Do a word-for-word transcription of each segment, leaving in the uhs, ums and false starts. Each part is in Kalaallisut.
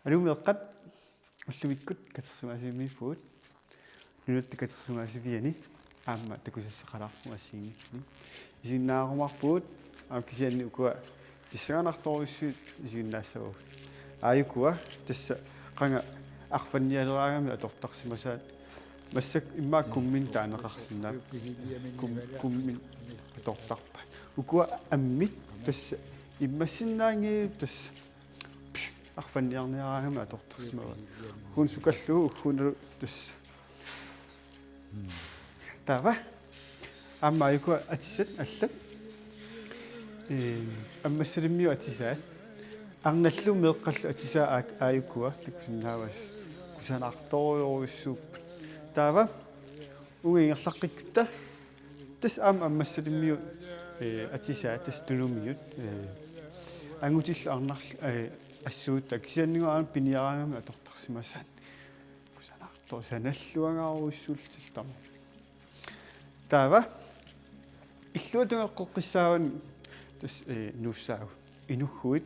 Aluu meeqqat, ullumikkut katersugaasivimmiippugut. Nunatta katersugaasiviani aamma takusassaqalaarpugut assigiinngitsuni. Isiginnaarumaarpugut, aamma kisianni ukua pissanganartorujussuit isiginnaassavagut. Aajukua tassa qanga arfannialeraangamik atortarsimasaat, massakkut immaqa kumminik taaneqarsinnaapput. Kum-, kumminik atortarpaat. Ukua ammit tassa immassinnaanngilagut tassa. Psh, arfanniarniaraangamik atortarsimavaat. Ugguuna sukallugu, ugguunalu tassa. Taava. Aamma aajukua atisat allat. Ee, Ammassalimmiut atisaat. Arnallu meeqqallu atisaat aak-, aajukua takusinnaavasi. Kusanartorujussuupput. Taava. Uagut ingerlaqqikkutta tassa aamma Ammassalimmiut, ee, atisaat tassa tunumiut, ee, angutillu arnarlu, ee, assuuttaat kisianni aamma piniaraangamik atortarsimasaat. Kusanartoq sanalluagarujussuullutillu tamarmik. Taava illuatungaa eqqoqqissaavani tassa, ee, nuussaagut. Inughuit,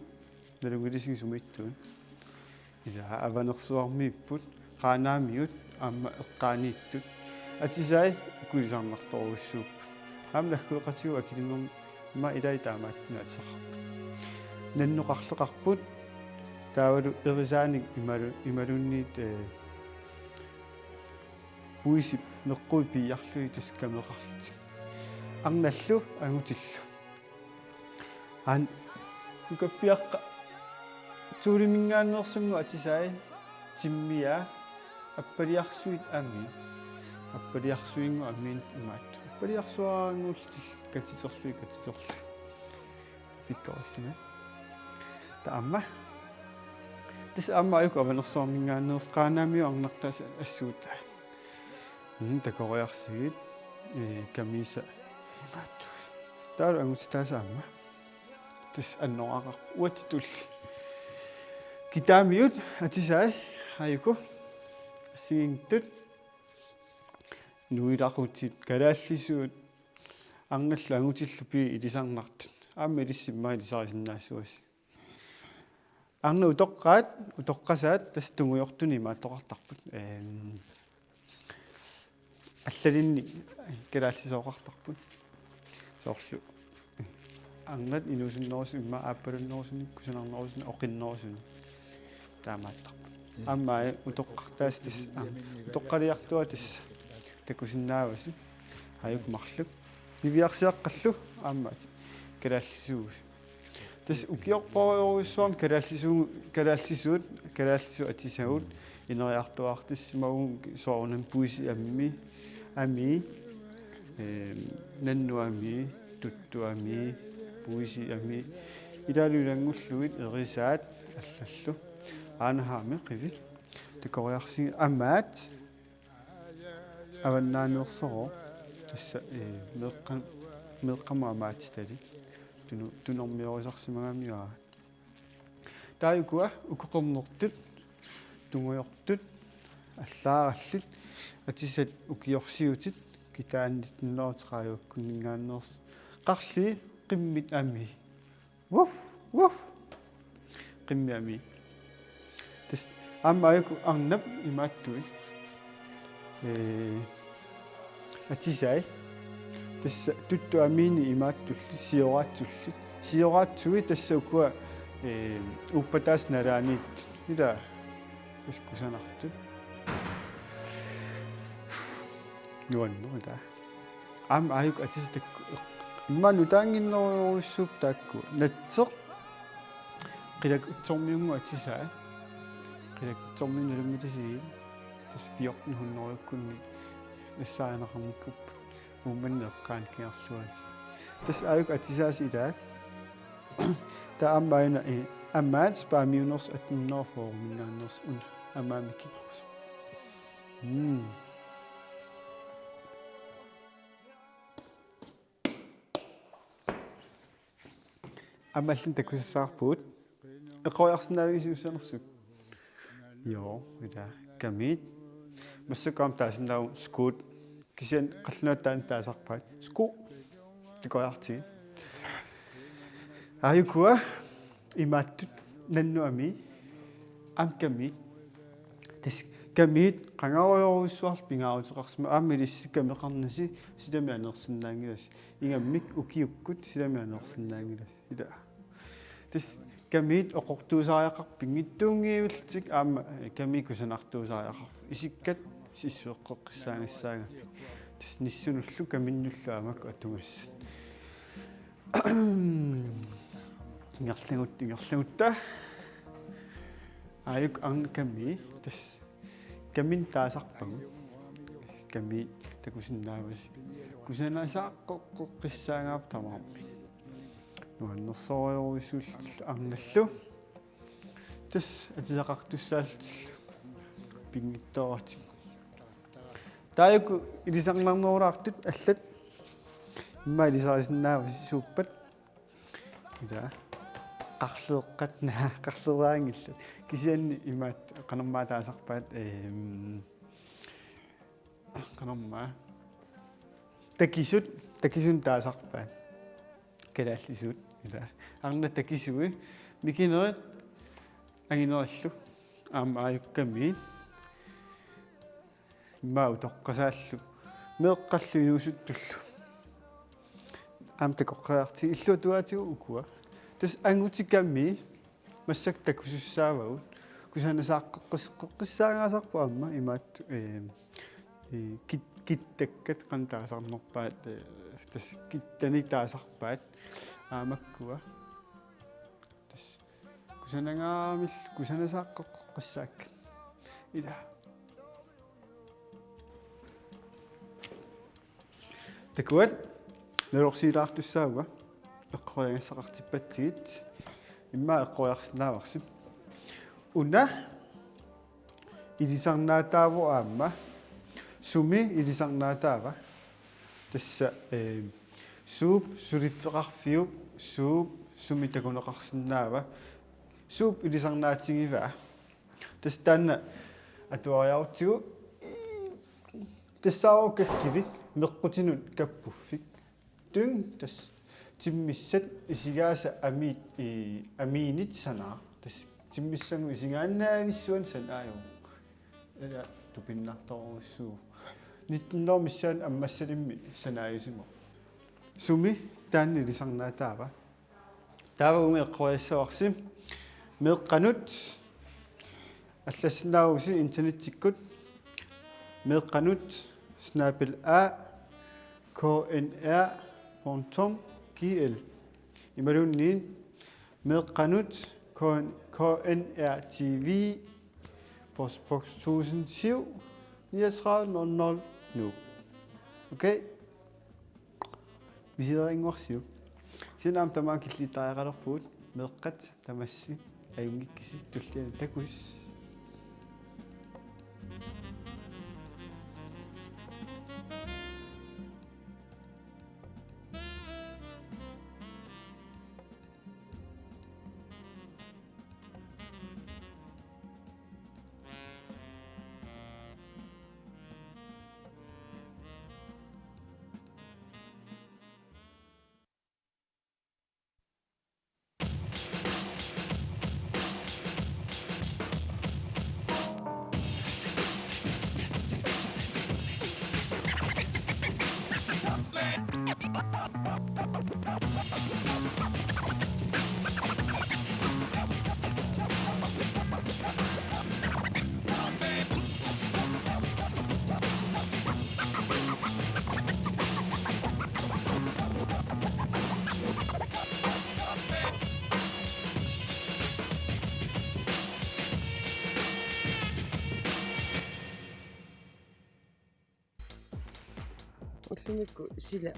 nalunngilissigit sumiittugut. Ila Avanersuarmiipput, Qaanaamiut, aamma eqqaaniittut. Atisai ukulisarnartorujussuupput. Aamma naggueqatigut akilinermi ilai taamaattumik atisaqarput. Nannup qarleqarput, taavalu erisaanik imalu-, imaluunniit, ee, puisip meqquit piiarlugit tassa kameqarlutik. Arnallu angutillu. Aana nukappiaqqat Thulemingaanneersunnguit atisai timmia, Appaliarsuit amii. Appaliarsuinnguit amiinnut imaattut. Appaliarsuaraannguullutillu katiterlugit katiterlugit. Pikkorissima. Taava aamma. Tassa aamma aajuku Avanersuarmingaanneersoq, Qaanaamiut arnartaasa assuutaa. Mm, takoriarsigit, ee, kamiisa. Imaattuusut. Taavalu angutitaasa aamma. Tassa annoraaqarpoq. Uatsitulli. Kitaamiut atisai aajuku. Assigiinngitsut. Nuilaqutit, kalaallisuut. Arnallu angutillu piit ilisarnartut. Aamma ilissi immaqa ilisarisinnaassuasi. Arnat utoqqaat, utoqqasaat tassa tungujortunik imaattoqartarput. Ehm, allalinnik kalaallisooqartarput. Soorlu arnat inuusunnerusunik, immaqa aappalunnerusunik, kusanarnerusunik, oqinnerusunik. Taamaattarput. Aamma utoqqartaasa tassa, aamma utoqqaliartua tassa takusinnaavasi. Aajuku marluk. Niviarsiaqqallu aamma kalaallisuuvusi. Tassa ukiorpassuarni kalaallisu-, kalaallisuut, kalaallisut atisagut ineriartuaartissimavugut soorunami puisit amii, amii, ehm, nannut amii, tuttut amii, puisit amii, ilaalu ilanngullugit erisaat allallu. Aanahaami qivi. Takoriarsigit amaat. Avannaaneersoq. Tassa, ee, meeqqan-, meeqqamut amaatsitalik. Tunu-, tunormiorisarsimagamiuk aamma. Taava ukua ukoqernertut, tungujortut, allaarallit, atisat ukiorsiutit, kitaanni nitten hundrede og tredive-kkunninngaanneersoq. Qarlii, qimmit amii. Woof, woof. Qimmit amii. Tassa aamma aajuku arnap imaattui. Ee, atisai. Tassa tuttut amiinik imaattullit, sioraatsullit. Sioraatsui tassa ukua, ee, uuppataasut nalaaniittut. Ila. Tassa kusanartut. Nuanneq ila. Aamma aajuku atisat taakku. Immaqa nutaannginnerujussuupput taakku. Natseq. Qilakitsormiunnguit atisai. Qilakitsormiut nalunngilisiit. Tassa fjorten hundrede-kkunni. Nassaarineqarnikkuupput. Uummannap eqqaani kingerluani. Tassa aajuku atisaasa ilaat. Taava aamma aajuna, ee, amaat Spamiuneersoq atten hundrede og fyrre-minngaanneersoq una. Amaat Mickey Mouse. Mm. Aamma allanut takusassavarput. Eqqoriarsinnaavigit siussanersut? Joo, ila. Kamiit. Massakkut aamma taasinnaavagut skuut. Kisianni qallunaatut taanna taasarpaat. Skuut. Takoriartigit. Aajukua imaattut nannut amii. Aamma kamiit. Tassa kamiit qangarujorujussuarlu pingaaruteqarsimapput, aamma ilissi kameqarnasi silami aneersinnaanngilasi. Ingammik ukiukkut silami aneersinnaanngilasi. Ila. Tassa kamiit oqortuusariaqarput pinngitsuunngivillutik aamma, eh, kamiit kusanartuusariaqarput. Isikkat sissueqqeqqissaagassaagamik. Tassa nissunullu kaminnullu aamma atugassat. Ingerlagut-, ingerlagutta. Aajuku arnat kamiit, tassa kamiit taasarpagut. Kamiit takusinnaavasi. Kusanasaaqqeqqissaagaapput tamarmik. Nuannersorujussuullutillu arnallu. Tassa atisaqartussaallutillu. Pinngitsooratik. Taajuku ilisarnarnerulaartut allat. Immaqa ilisarisinnaavasi suuppat. Ila. Qarleeqqat, naa, qarleraanngillat. Kisianni imaat qanormaa taasarpaat, ehm, qanormaa. Takisut, takisunik taasarpaat. Kalaallisut, ila. Arnat takisui, mikinerit, anginerillu, aamma aajuku kamiit. Immaqa utoqqasaallu. Meeqqallu inuusuttullu. Aamma takoqqaartigit illuatungaatigut ukua. Tassa angutit kamiit massakkut takusussaavagut. Kusanasaaqqeqqis-, qeqqissaagaasarput aamma imaat, eh, eh, kit-, kittakkat qanoq taasarnerpaat, eh, tassa kittanik taasarpaat. Aamma makkua. Tassa kusanangaaramillu kusanasaaqqeqqissaakkat. Ila. Takuat, nalorsiilaartussaavunga, eqqoriagassaqartippatsigit, immaqa eqqoriarsinnaavarsi. Una, ilisarnaataavoq aamma, sumi ilisarnaataava, tassa, eh, suup suliffeqarfiup, suup sumi takuneqarsinnaava, suup ilisarnaatigivaa. Tassa taanna atuariarutsigu tassaavoq kakkivik meqqutinut kappuffik. Tyngde tassa timmissat isigaasa amiit, i, amiinit sanaaq. Tassa timmissagut isigaannaavissuanni sanaajuvoq. Ila tupinnartorujussuuvoq. Nitten hundrede missaani ammassalimmi sanaajusimavoq. Sumi taanna ilisarnaataava? Taava uunga eqqoriassavarsi. Meeqqanut allassinnaavusi internettikkut. Meeqqanut snabel-a K N R punktum G L. Imaluunniit meeqqanut K N, K N R T V, postboks tusind syv, niogtredive nul nul, Nuuk. Okay? Misilerinnguarsiuk. Kisianni aamma tamaanga killiittariaqalerpugut, meeqqat tamassi ajunngikkisi, tulliani takuss. Ullumikkut sila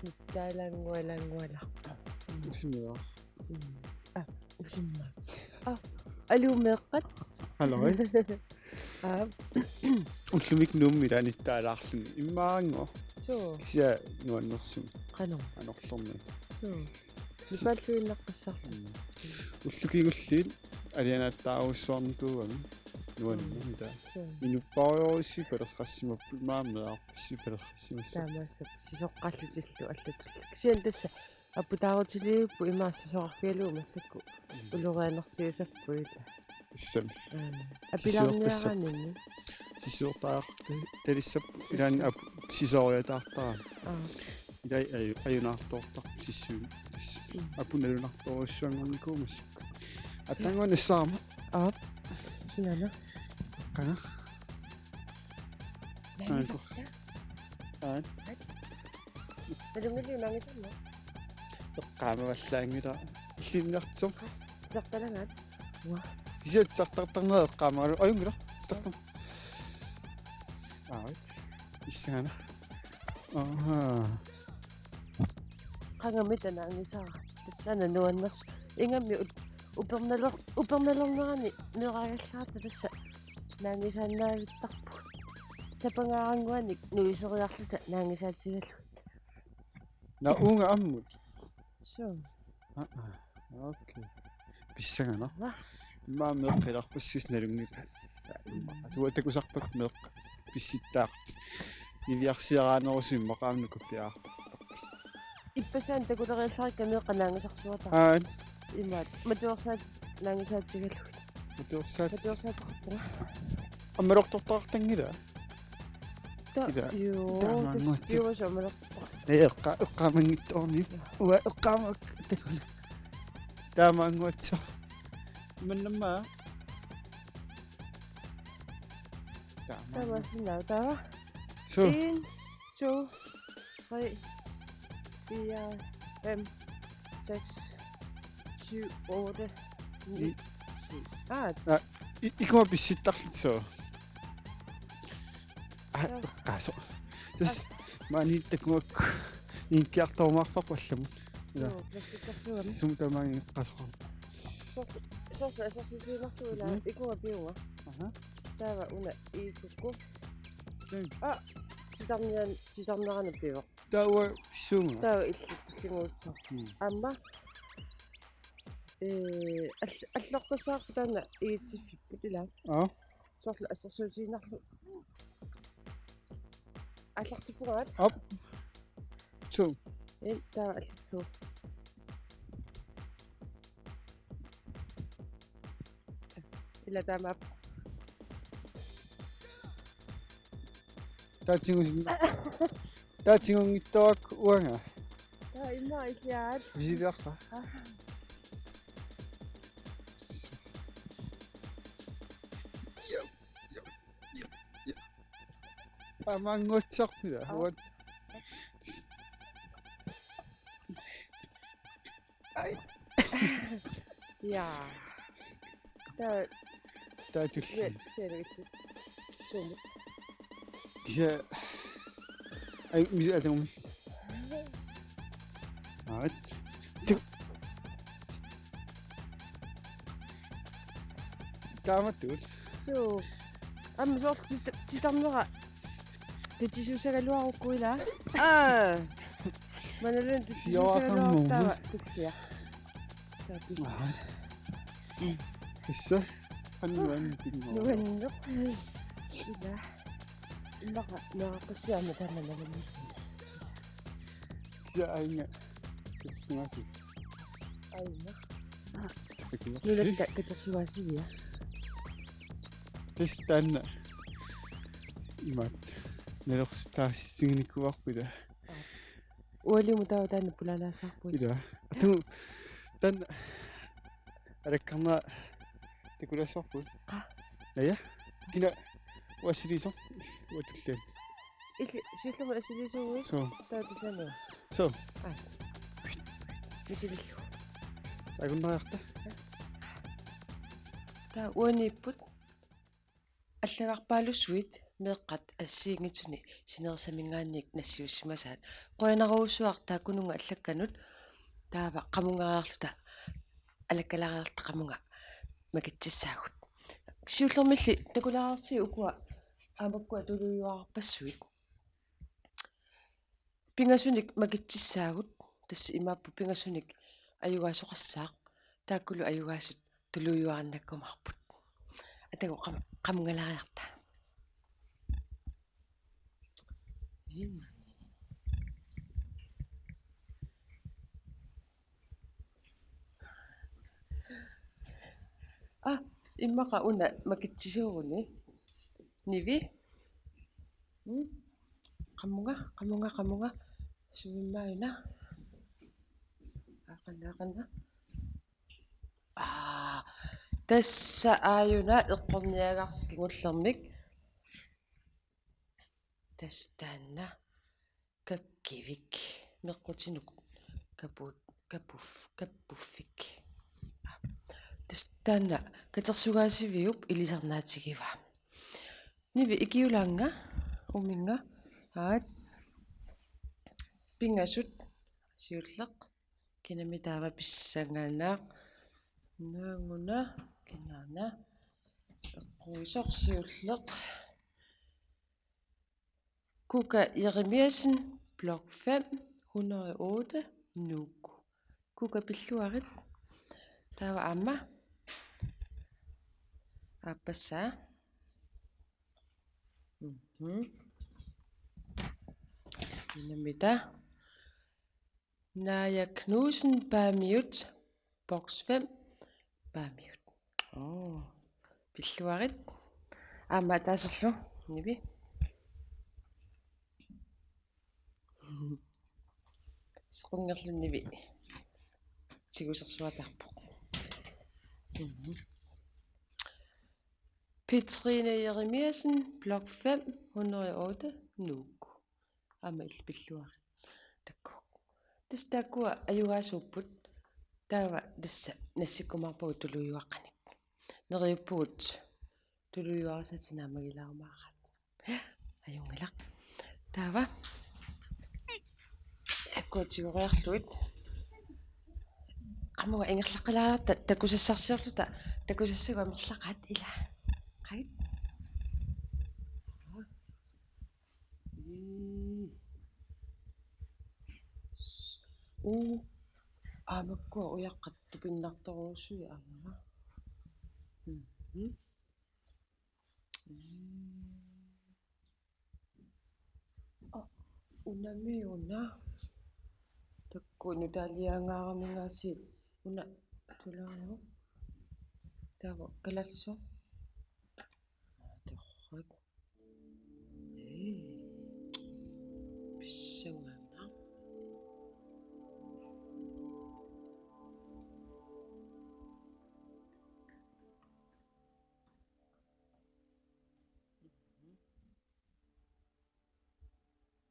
nittaalaanngualaanngualarpoq. Usimmiva? Mm. Ah, usimma. Ah, aluu meeqqat. Hallo, eh? Ah. Ullumikkut Nuummi ila nittaalaarluni. Immaanngooq. Suu. Kisianni nuannersumik. Qanoq? Anorlermik. Suu. Nipaalluinnaqqissaarluni. Mm. Ullut kingulliit alianaattaarujussuarnikuugami nuannermita. Mm. Inuppaarujorujuussi palerrassimapput, immaqa meerarpassi palerrassimassapput. Taamaassapput sisoqqallutillu allatullu. Kisianni tassa Aputaarutiliupput imaassasoqarfigalugu massakkut ulorianarsiusappuit. Tassami. Mm. Sisoortassap- Apilaarniaraanni. Sisoortaartalissapput ilaanni. Tassa. Ap-, sisooriataartarami. Aa. Ilai aju-, ajunaartoortarpoq sissuit. Tassa. Mm. Apu nalunartorujussuanngornikuuvoq massakkut. Attaannguaq nassaarama. Aap. Sinaana. Qanga. Naangisarta. Aat. Nalunngilarmi naangisarma? Eqqaamavallaanngilaq. Illinniartoq. Tisartalagaat. Uanga. Kisianni tisartartarnera eqqaamagaluarpoq. Ajunngilaq. Tisartar-. Aat. Issagana. Aha. Qangami taanna naangisara. Tassana nuannersoq. Ingammik ut-, upernaler-, upernalernerani neeraagallarata tassa naangisaannaavittarpugut. Sapangaarannguanik nuiseriarluta naangisaatigalugit. Naa, uunga ammut. Suu. Aa, aa. Okay. Pissanganaq. Aa. Immaqa meeqqat ilarpassui nalunngilaat. Immaqa. Asuata takusarpakka meeqqat pissittaartut. Niviarsiaraanerusut immaqa aamma nukappiararput. Ippassaq takuleriallarikka meeqqat naangisarsuataat. Aat. Imaat. Matuersaatit naangisaatigalugit. Matuersaatit. Matuersaateqarpunga. Ammalortortaqartanngilaa? Ta-, ila. Joo, taamaannguatsi. Tassa, joo, ammalortortaq-. Ee, eqqa-, eqqaamanngitsoorami. Joo. Uanga eqqaamavakka takuna. Taamaannguatsi. Mannamma. Taama. Taava sinaa, taava. Suu. En, to, tre, fire, fem, seks, syv, otte, ni, ni, ti. Aa. Aa, i-, ikuma pissittarlutit suu. Aa, joo. Eqqaasoq. Tassa, aa, maani takuakku. Inkkiartorumaarparput allamut. Ila. Suu, plastikkersuugami. Sumut tamanna eqqaasoqarpa. Soorlu, soorlu assersuutigiinnarlugu ila, mhm, ikuma piunga. Aha. Taava una iikukku. Suu. Aa, titarnian-, titarnerani pivoq. Taava suunga. Taava illi-, illinguutsoq. Mm. Aamma, ee, all-, alloqqissaarput taanna igitsiffippoq ila. Aa. Soorlu assersuutigiinnarlugu. Aallartippungaat. Aap. Suu. Ee, taava allarlugu. Ila taamaappoq. Taava tigusin-, taava tigunngittoorakku uanga. Taava immaqa illiaat. Visiliarpa? Aa. Taamaannguatsiarput ila. Aa. Uat. Ai. Ja. Taava. Taava tulli. Suu. Kisianni. Ai, misi atagumi. Aat. Tu. Taamatut. Suu. Aamma soorlu tit-, titarnera. Tatisuusagaluarukku ila. Aa. Manalun tatisuusagaluarukku taava. Sioraqarnermut. Tullia. Taava tullia. Aa. Tassa. Annuan pinngua. Nuanneq. Ila. Immaqa naaqassiaama tamanna. Kisianni aajuna. Tassungaasi. Aajuna. Takuarsi. Nunakka katersugaasivia. Tassa taanna. Imaat. Nalersutaasitiginikuuarput ila. Ualimu taava taanna pulaalaassaarpugut. Ila. Atu taanna alakkarnera takulaassavarput. Qa? Naja. Kina uassiliisoq uatullian. Illit siullermik assiliisuuguit? Suu. Taava tulliani. Suu. Aa. Misilillu. Saakunnariarta. Taava uaniipput allagarpaalussuit meeqqat assigiinngitsuni sinerissaminngaanniit nassiussimasaat. Qujanarujussuaq taakkununnga allakkanut. Taava qamunngariarluta alakkalaariarluta qamunga makitsissaagut. Siullermilli takulaariartigit ukua aamakkua tulujuarpassuit. Pingasunik makitsissaagut, tassa imaappoq pingasunik ajugaasoqassaaq, taakkulu ajugaasut tulujuarannakkumaarput. Atagu qam-, qamunngalaariarta. Immaqa una makitsisuuguni. Nivi. Mm? Qamunga, qamunga, qamunga. Sumimmauna. Aqanna, aqanna. Aa, tassa aajuna eqqorniagarsi kingullermik. Tassa taanna kakkivik. Meqqutinut kapu-, kapuf-, kapuffik. Tassa taanna katersugaasiviup ilisarnaatigivaa. Nivi ikiulaannga, uminnga, aat, pingasut, siulleq, kinami taava pissanganaq, naanguna, kinaana, eqquisoq siulleq, Kuka Jeremiassen, blok fem, hundrede og otte, Nuuk. Kuka pilluarit. Taava aamma. Aappassaa. Mhm. Inamita. Naja Knudsen, Paamiut, boks fem, Paamiut. Oo, pilluarit. Aamma ataaserlu, Nivi. Sequngerlu Nivi. Tigusersuataarpoq. Mhm. Petrine Jeremiassen, blok fem, hundrede og otte, Nuuk. Aamma illit pilluarit. Takuuk. Tassa taakkua ajugaasuupput. Taava tassa nassikkumaarpagut tulujuaqqanik. Neriuppugut tulujuarisat naammagilarumaaraat. Ajunngilaq. Taava. Taakkua tigoriarlugit. Qamunga ingerlaqqilaareerta takusassarsiorluta, takusassagut amerlaqaat ila. Qait. Ii. Uu. Aamakkua ujaqqat tupinnartorujussuit aamma. Mhm. Ii. Aa, unami una. Takuuk nutaaliangaaraminngaasiit una tulaaruk. Taava kalaallisut. Torrak. Ee. Pissanganaq.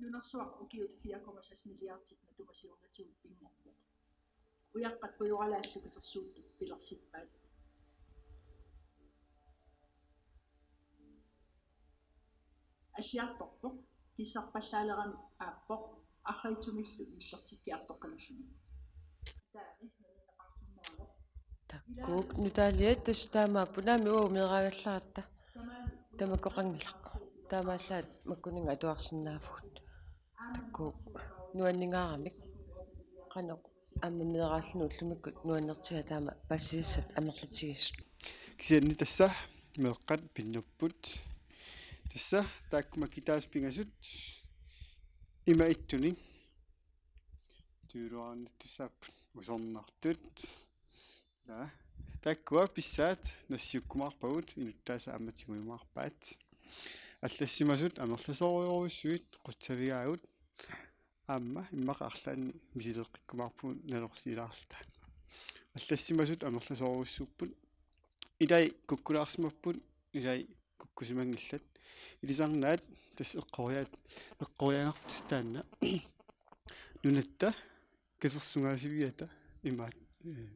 Nunarsuaq ukiut fire komma seks milliardit matuma siornatigut pinngorpoq. Ujaqqat pujoralaallu katersuuttut pilersippaat. Alliartorpoq, kissarpallaalerami aappoq, arriitsumillu nillertikkiartoq qanilluni. Taanna nanineqarsinnaavoq. Takuuk nutaaliat tassa taamaapput, naamik uagut meeraagallaratta. Tamakkoqanngilaq. Taamaallaat makkuninnga atuarsinnaavugut. Takuuk nuanningaaramik. Qanoq aamma meeraalluni ullumikkut nuannertigaa taama paasisassat amerlatigisut. Kisianni tassa meeqqat pinnerput. Tassa taakku makitaasut pingasut ima ittunik. Tujuuluarnittussaapput usornartut. Ja. Taakkua pissaat nassiukkumaarpagut, inuttaasa aamma tigujumaarpaat. Allassimasut amerlasoorujussuit qutsavigaagut. Aamma immaqa arlaannik misileeqqikkumaarpugut nanorsiilaarluta. Allassimasut amerlasoorujussuupput. Ilai kukkulaarsimapput, ilai kukkusimanngillat. Ilisarnaat tassa eqqoriaat, eqqoriagarput tassa taanna. Nunatta katersugaasiviata imaat, ee,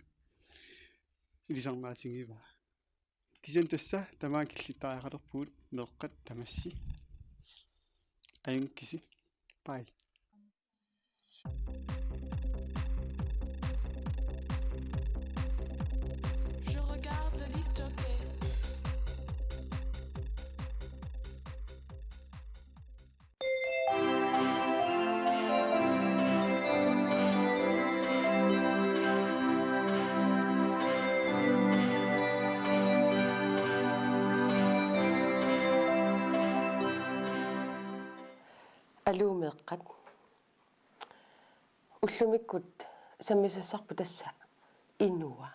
ilisarnaatigivaa. Kisianni tassa tamaanga killittariaqalerpugut meeqqat tamassi. Ajunngikkusi. Bye. Je regarde le disc-jockey. Aluu meeqqat. Ullumikkut sammisassarput tassa inua.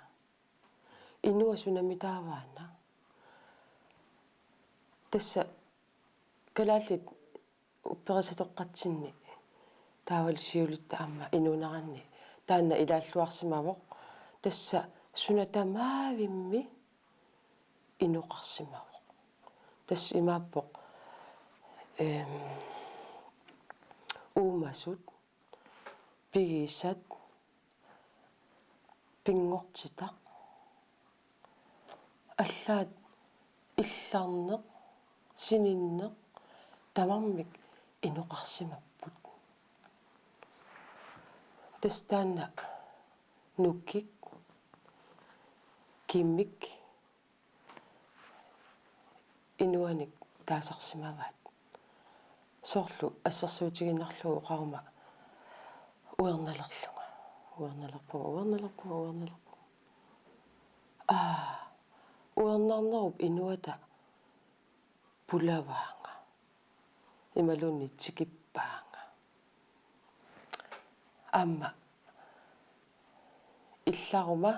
Inua sunami taavaana? Tassa kalaallit upperisatoqqatsinni taavalu siulitta aamma inuuneranni taanna ilaalluarsimavoq, tassa suna tamaavimmik inoqarsimavoq. Tassa imaappoq, eem, uumasut, pigisat, pinngortitaq, allaat illarneq, sininneq tamarmik inoqarsimapput. Tassa taanna nukik, kimik inuanik taasarsimavaat. Soorlu assersuutigiinnarlugu oqaruma uernalerlunga. Uernalerpunga, uernalerpunga, uernalerpunga. Aa, uernarnerup inuata pulavaanga. Imaluunniit tikippaanga. Aamma illaruma,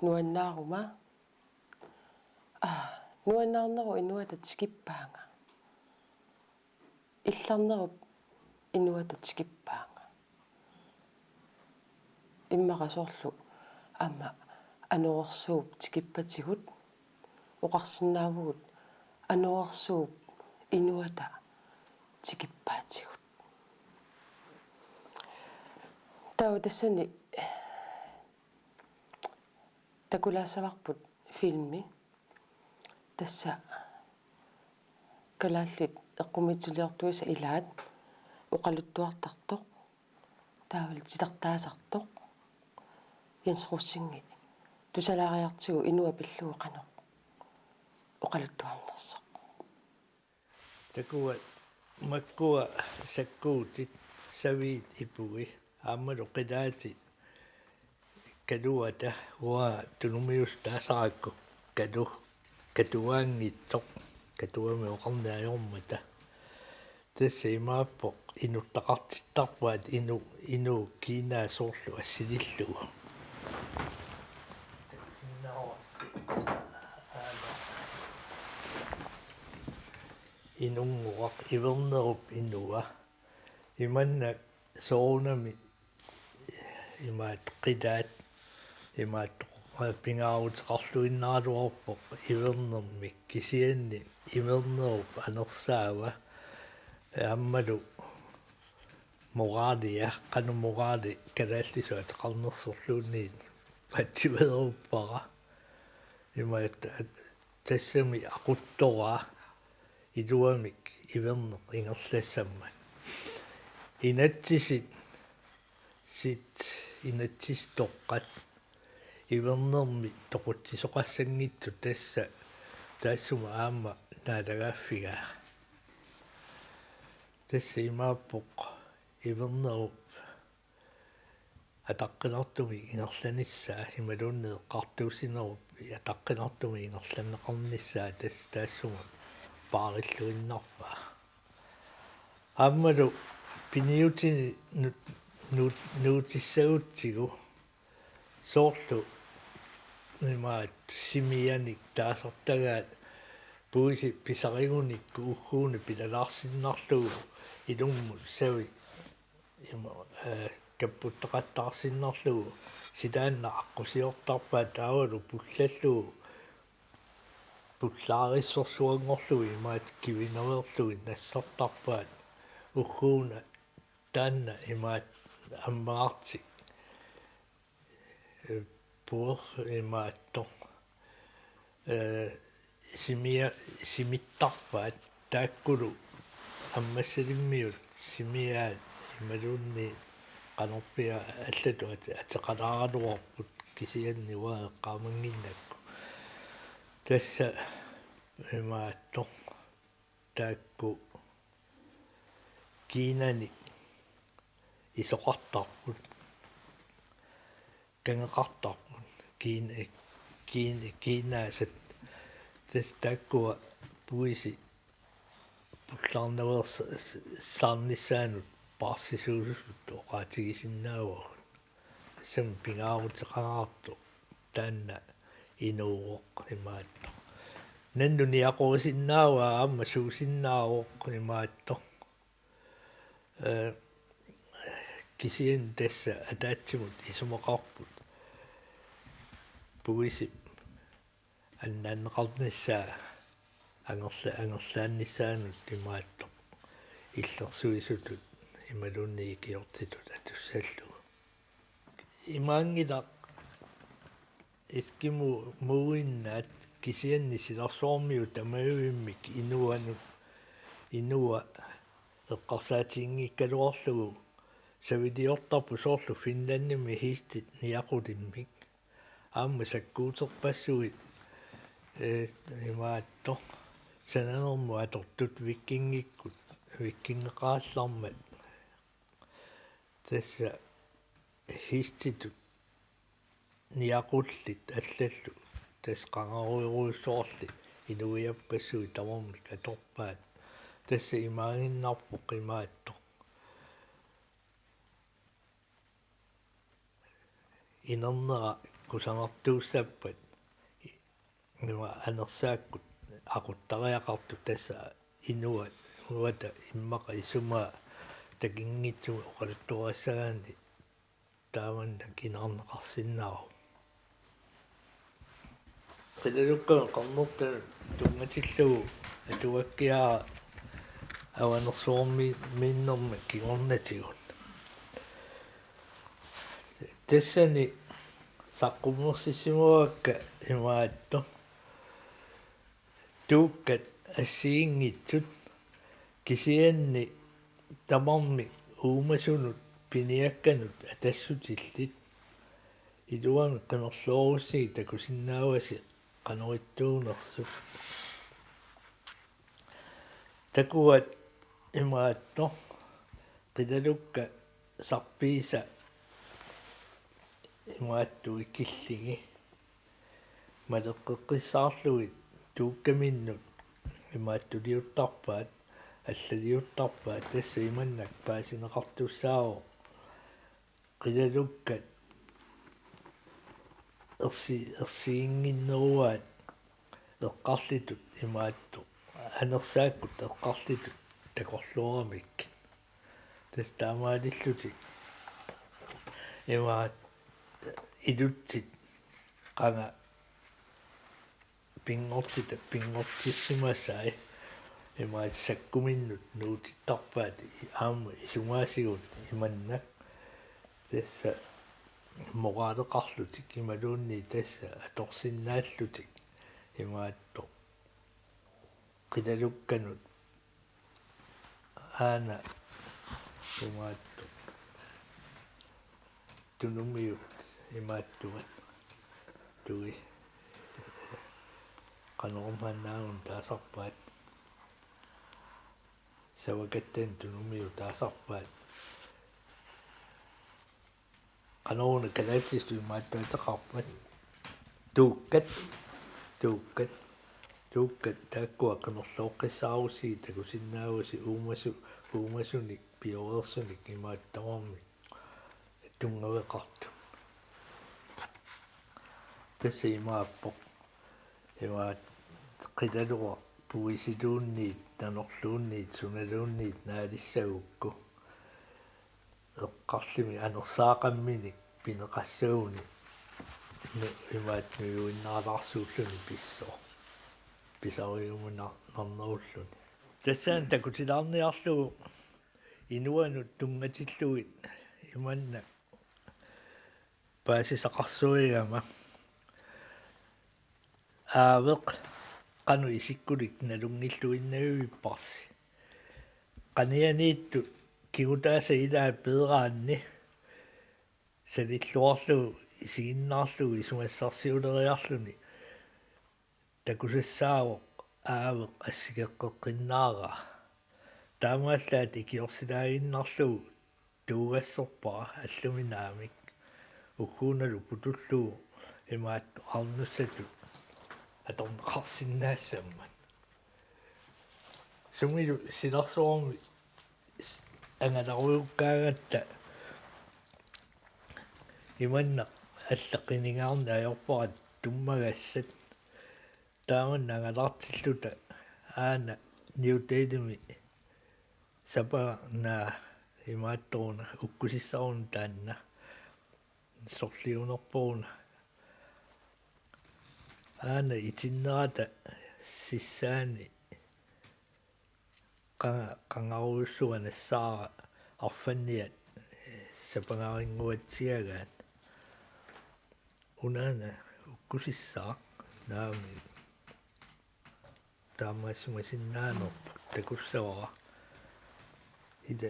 nuannaaruma. Aa, nuannaarnerup inuata tikippaanga. Illarnerup inuata tikippaanga. Immaqa soorlu aamma anorersuup tikippatigut oqarsinnaavugut anorersuup inuata tikippaatigut. Taava tassani takulaassavagut filmi. Tassa kalaallit eqqumiitsuliortuisa ilaat oqaluttuartartoq, taavalu titartaasartoq, Jens Rosingip tusalaariartigu inua pillugu qanoq oqaluttuarnersoq. Takuat makkua sakkuutit saviit ipugit aammalu qilaatit kaluata, uanga tunumiusut taasarakku kalu-, katuaanngitsoq, katuami oqarneq ajormata. Tassa imaappoq inuttaqartittarpaat inu-, inuk kiinaa soorlu assilillugu. Inunngoraq ivernerup inua. Imannak soorunami imaattoq qilaat, imaattoq pingaaruteqarluinnaraluarpoq ivernermik, kisianni ivernerup anersaava aammalu moralia, qanoq moraali kalaallisut ateqarnersorluunniit patsiveeruppara. Imaattoq tassami aquttoraa iluamik iverneq ingerlassammat. Inatsisit, sit inatsisitoqqat ivernermi toqutsisoqassanngitsut tassa taassuma aamma naalagaaffigaa. Tassa imaappoq ivernerup ataqqinartumik ingerlanissaa imaluunniit eqqartuussinerup ataqqinartumik ingerlanneqarnissaa tas-, taassuma paarilluinnarpaa. Aammalu piniutini nu-, nu-, nuutissagutsigu soorlu imaattoq simianik taasartagaat puisi pisarigunikku ugguuna pilalaarsinnarlugu ilummut savi ima, eh, kapputtaqattaarsinnarlugu silaannaq aqqusiortarpaat taavalu pullallugu pullaarissorsuanngorlugit imaattoq kivinaveerlugit nassartarpaat ugguuna taanna imaattoq ammaartik. Eh, puer imaattoq. Eh, simia-, simittarpaat taakkulu ammassalimmiut simiaat imaluunniit qanorpiaq allatut ate-, ateqalaaraluarput kisianni uanga eqqaamannginnakku. Tassa imaattoq taakku kiinani isoqartarput, kangeqartarput, kiin-, kiin-, kiinaasat. Tassa taakkua puisi pullaarnaveersaarnissaannut paarsisuusutut oqaatigisinnaavagut. Tassami pingaaruteqangaartoq taanna inuuvoq imaattoq. Nannut niaqorisinnaavaa aamma suusinnaavoq imaattoq. Ee, kisianni tassa ataatsimut isumaqarput puisip annaanneqarnissaa angerla-, angerlaannissaanut imaattoq illersuisutut imaluunniit ikiortitut atussallugu. Imaanngilaq eskimoiinnaat kisianni silarsuarmiut tamavimmik inuanut, inua eqqarsaatiginngikkaluarlugu saviliortarput soorlu Finlandimi hiistit niaqulimmik. Aamma sakkuuterpassuit, ee, imaattoq sananermut atortut vikingikkut, vikingeqarallarmat. Tassa hiistitut niaqullit allallu tassa qangarujorujussuarli inuiappassuit tamarmik atorpaat. Tassa imaaginnarpoq imaattoq. Inernera kusanartuussappat ima anersaakkut aquttariaqartut tassa inuat, uata immaqa isumaa takinngitsumik oqaluttuarissagaanni taamannak inerneqarsinnaavoq. Qilalukkamik qernertanut tunngatillugu atuakkiara Avanersuarmiinnermi kingornatigut. Tassani saqqummersissimavakka imaattoq: tuukkat assigiinngitsut kisianni tamarmik uumasunut piniakkanut atassutillit. Iluamik qimerloorussigit takusinnaavasi qanorittuunersut. Takuat imaattoq: qilalukka sarpiisa imaattuit killigi maleqqeqqissaarlugit tuukkaminnut imaattuliuttarpaat, allaliuttarpaat, tassa imannak paasineqartussaavoq. Qilalukkat ersi-, ersiginnginneruaat eqqarlitut imaattoq anersaakkut eqqarlitut takorluuramik. Tassa taamaalillutik imaat ilutsit qanga pinngortitaq pinngortissimasai imaat sakkuminnut nuutittarpaat aamma isumaasigut imannak tassa moraaleqarlutik imaluunniit tassa atorsinnaallutik imaattoq qilalukkanut aana imaattoq tunumiut imaattuat tui qanormaannaanun taasarpaat savakattan tunumiut taasarpaat. Qanoruna kalaallisut imaattuateqarpat: tuukkat, tuukkat, tuukkat taakkua qimerlooqqissaarussigit takusinnaavasi uumasu-, uumasunik pioreersunik imaattoq tamarmik tunngaveqartut. Tassa imaappoq imaat qilaluaq puisiluunniit nanorluunniit sunaluunniit naalissagukku eqqarluni anersaaqamminik pineqassaguni nu-, imaat nujuinnaralaarsuulluni pissooq pisariuminarnerulluni. Tassani takutilaarniarlugu inuanut tunngatillugit imannak paasisaqarsuigama: aaveq qanoq isikkulik nalunngilluinnavipparsi? Qanianiittut kingutaasa ilaat peeraanni salilluarlugu isiginnaarlugu isumassarsiuleriarluni takusassaavoq aaveq assikeqqeqqinnaaraa. Taamaallaat ikiorsilaaginnarlugu tuugasserpara allumi naamik. Ugguunalu putullugu imaattoq arnussatut atorneqarsinnaassammat. Sumilu silarsuarmi angalarujukkaangatta imannak alla qinigaarneq ajorpara tummagassat. Taama angalaartilluta aana New Delhimi sapaannaa imaattoruna ukkusissaruna taanna sorliunerporuna. Aana itinnerata sissaani qanga-, qangarujussuaq nassaara arfanniat sapangarinnguatsigagaat. Unaana ukkusissaaq naamik taamaassimasinnaanerput takussavara. Ila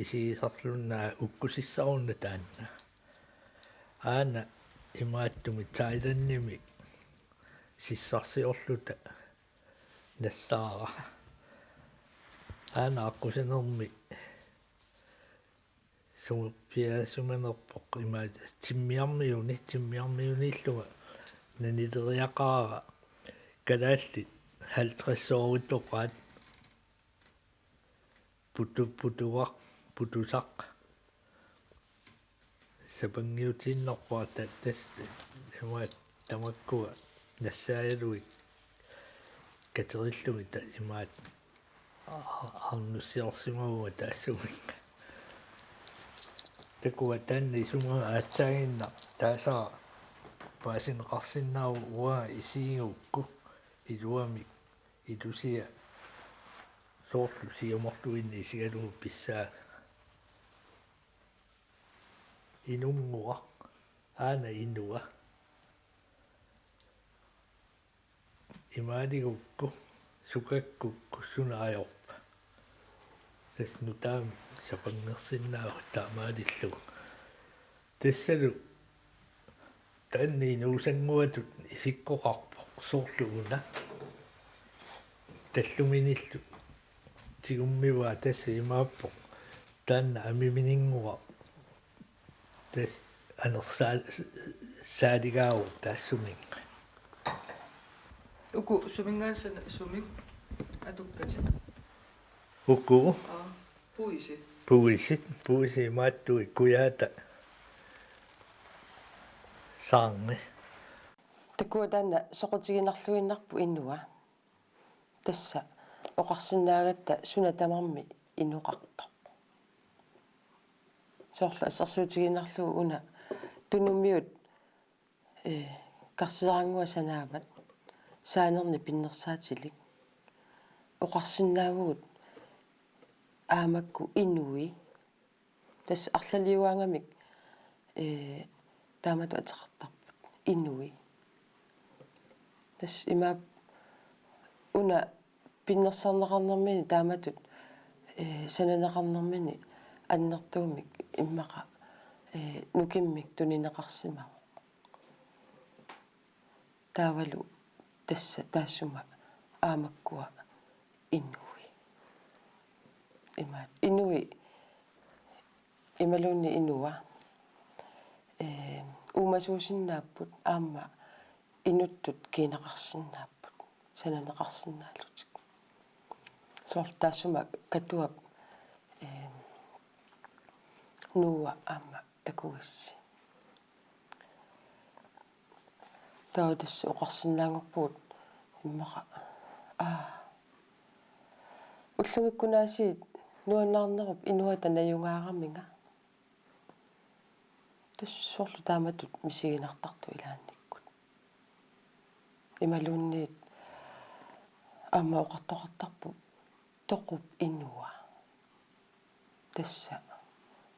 isigisarlunnaa ukkusissaruna taanna. Aana imaattumik Thailandimi sissarsiorluta nassaara. Aana aqqusinermi sumuppiaasimanerpoq imaat timmiarmiuni, timmiarmiuniillunga nanileriaqaara kalaallit halvtreds-ooritoqaat putu-, putuaq, putusaq. Sapanngiutiinnarpara ta-, tassa imaat tamakkua nassaajalugit katerillugit ta-, imaat a-, arnussiorsimavunga taassuminnga. Takuat taanna isumaga aatsaaginnaq taasara paasineqarsinnaavoq uanga isigigukku iluamik ilusia soorlu siumorluinnaq isigalugu pissaanga. Inunnguaq, aana inua. Imaaligukku, sukakkukku suna ajorpa? Tassa nutaamik sapanngersinnaavoq taamaalillugu. Tassalu taanna inuusannguatut isikkoqarpoq soorlu una. Talluminillu tigummivaa tassa imaappoq. Taanna amimininnguaq. Tassa anersaa-, saaligaavoq taassuminnga. Uku suminngaanniit sumik atukkatit? Uku? Aa, puisi. Puisit, puisi imaattuit kujaata saarni. Takuat taanna soqutiginarluinnarpoq inua. Tassa oqarsinnaagatta suna tamarmi inoqartoq. Soorlu assersuutigiinnarlugu una tunumiut, ee, karsisaraannguaq sanaavat saanernik pinnersaatilik. Oqarsinnaavugut aamakku inui. Tassa arlaliugaangamik, ee, taamatut ateqartarput inui. Tassa imaappoq una pinnersarneqarnermini taamatut, ee, sananeqarnermini annertuumik immaqa, ee, nukimmik tunineqarsimavoq. Taavalu tassa taassuma aamakkua inui. Imaat, inui imaluunniit inua, ee, uumasuusinnaapput aamma inuttut kiinaqarsinnaapput, sananeqarsinnaallutik. Soorlu taassuma Katuap, ee, nuua aamma takugissi. Taava tassa oqarsinnaanngorpugut immaqa, aa, ullumikkunaasiit nuannaarnerup inuata najungaaraminga. Tassa soorlu taamatut misiginartartut ilaannikkut. Imaluunniit aamma oqartoqartarpoq toqup inua. Tassa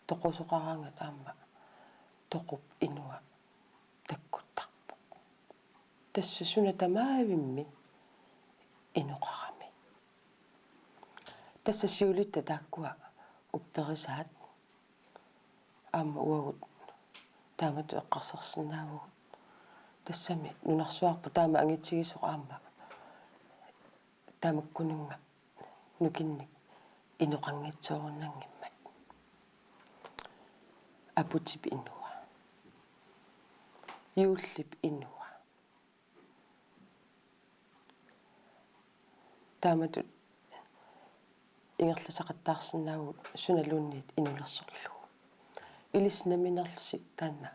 toqusoqaraangat aamma toqup inua takkuttarpoq. Tassa suna tamaavimmik inoqarami. Tassa siulitta taakkua upperisaat aamma uagut taamatut eqqarsarsinnaavugut. Tassami nunarsuarput taama angitsigisoq aamma tamakkuninnga nukinnik inoqanngitsoorunanngimmat. Aputip inua. Juullip inua. Taamatut ingerlasaqattaarsinnaavugut sunaluunniit inulersorlugu. Ilissi nammineerlusi taanna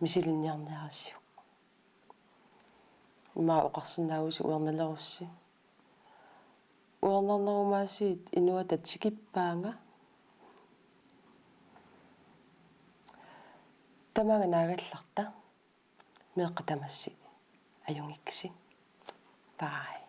misilinniarniarsiuk. Immaqa oqarsinnaavusi uernalerussi. Uernarnerumaasiit inuata tikippaanga. Tamaanga naagallarta. Meeqqat tamassi ajunngikkussi. Bye.